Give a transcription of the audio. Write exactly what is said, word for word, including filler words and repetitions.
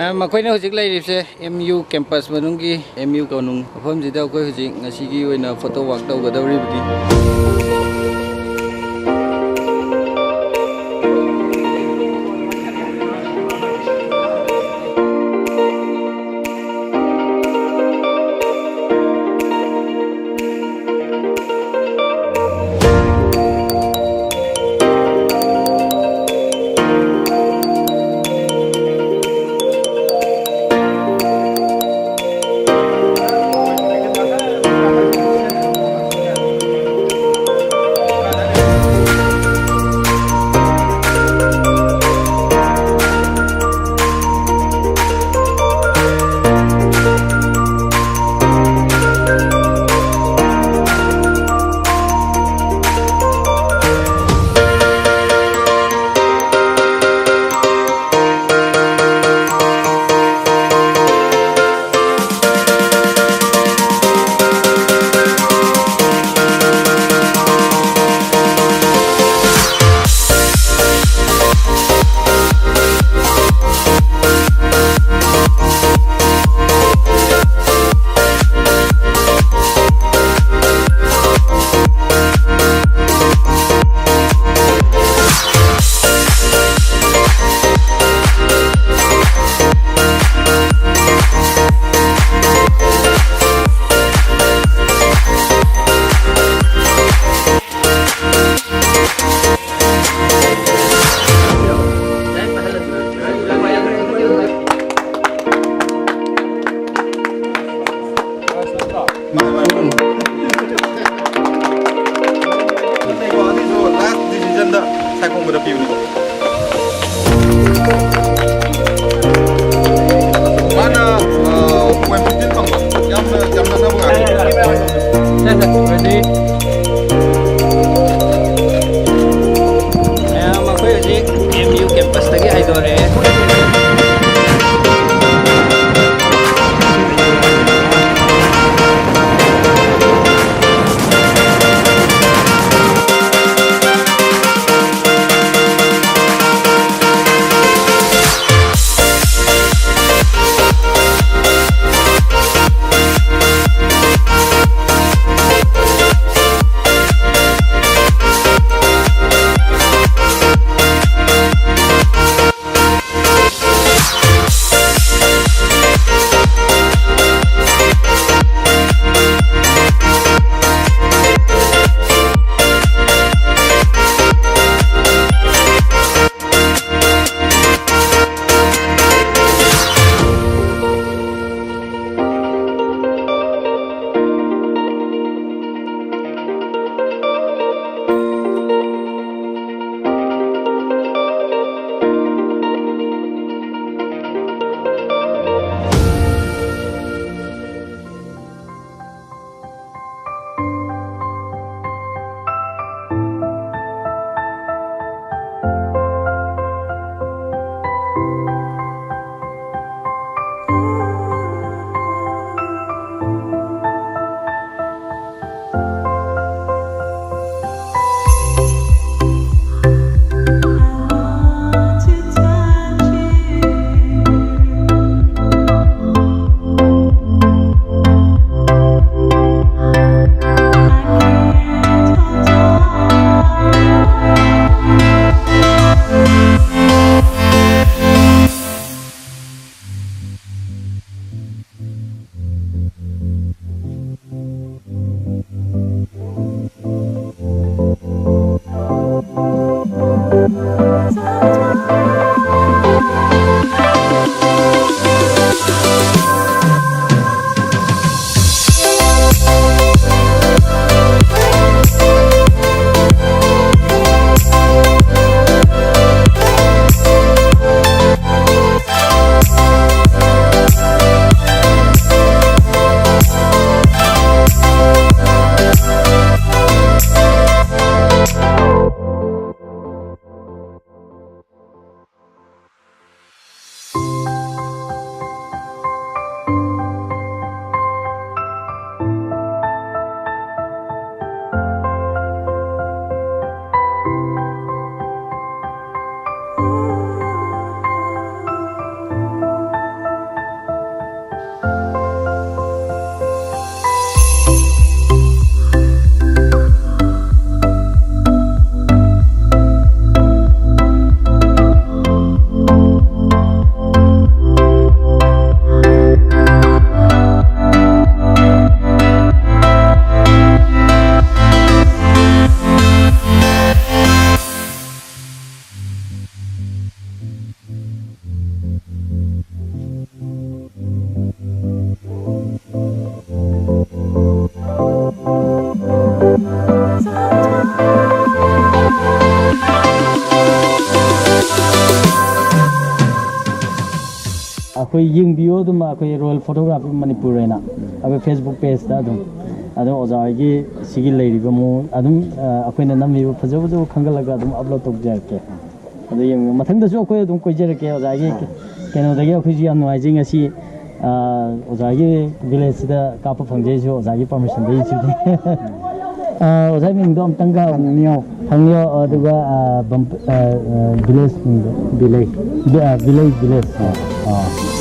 ꯑ, ꯃꯈꯣꯏꯅ ꯍꯧꯖꯤꯛ ꯂꯩꯔꯤꯕꯁꯦ ꯑꯦꯝ ꯌꯨ ꯀꯦꯝꯄꯁ ꯃꯅꯨꯡꯒꯤ ꯑꯦꯝ ꯌꯨ ꯀꯣꯅꯨꯡ ꯃꯐꯝꯁꯤꯗ ꯑꯩꯈꯣꯏ ꯍꯧꯖꯤꯛ ꯉꯁꯤꯒꯤ ꯑꯣꯏꯅ ꯐꯣꯇꯣ ꯋꯥꯛ ꯇꯧꯒꯗꯧꯔꯤꯕꯅꯤ꯫ ꯑꯩꯈꯣꯏ ꯌꯦꯡꯕꯤꯌꯣ ꯑꯗꯨꯝ, ꯑꯩꯈꯣꯏ ꯔꯣꯌꯦꯜ ꯐꯣꯇꯣꯒ꯭ꯔꯥꯐꯤ ꯃꯅꯤꯄꯨꯔ ꯍꯥꯏꯅ ꯑꯩꯈꯣꯏ ꯐꯦꯁꯕꯨꯛ ꯄꯦꯖꯇ ꯑꯗꯨꯝ꯫ ꯑꯗꯣ ꯑꯣꯖꯥ ꯍꯣꯏꯒꯤ ꯁꯤꯒꯤ ꯂꯩꯔꯤꯕ ꯃꯑꯣꯡ ꯑꯗꯨꯝ, ꯑ, ꯑꯩꯈꯣꯏꯅ ꯅꯝꯃꯤꯕ ꯐꯖ ꯐꯖꯕ ꯈꯟꯒꯠꯂꯒ ꯑꯗꯨꯝ ꯑꯞꯂꯣꯗ ꯇꯧꯖꯔꯛꯀꯦ꯫ ꯑꯗꯣ ꯌꯦꯡꯕꯤꯌꯨ, ꯃꯊꯪꯗꯁꯨ ꯑꯩꯈꯣꯏ ꯑꯗꯨꯝ ꯀꯣꯏꯖꯔꯛꯀꯦ ꯑꯣꯖꯥꯒꯤ ꯀꯩꯅꯣꯗꯒꯤ꯫ ꯑꯩꯈꯣꯏꯁꯨ ꯌꯥꯝ ꯅꯨꯡꯉꯥꯏꯖꯩ ꯉꯁꯤ, ꯑ, ꯑꯣꯖꯥꯒꯤ ꯚꯤꯂꯦꯖꯁꯤꯗ ꯀꯥꯞꯄ ꯐꯪꯖꯩꯁꯨ ꯑꯣꯖꯥꯒꯤ ꯄꯔꯃꯤꯁꯟꯗꯒꯤ ꯁꯤꯗꯤ꯫ ꯑ, ꯑꯣꯖꯥꯒꯤ ꯃꯤꯡꯗꯣ ꯑꯝꯇꯪꯒ ꯍꯪꯅꯤꯌꯣ꯫ ꯍꯪꯅꯤꯌꯣ, ꯑꯗꯨꯒ, ꯑ, ꯕꯝ-, ꯑ, ꯑ, ꯚꯤꯂꯦꯖ ꯃꯤꯡꯗꯣ꯫ ꯚꯤꯂꯦꯖ꯫ ꯚꯤ-, ꯑ, ꯚꯤꯂꯦꯖ, ꯚꯤꯂꯦꯖ꯫ ꯑ, ꯑ꯫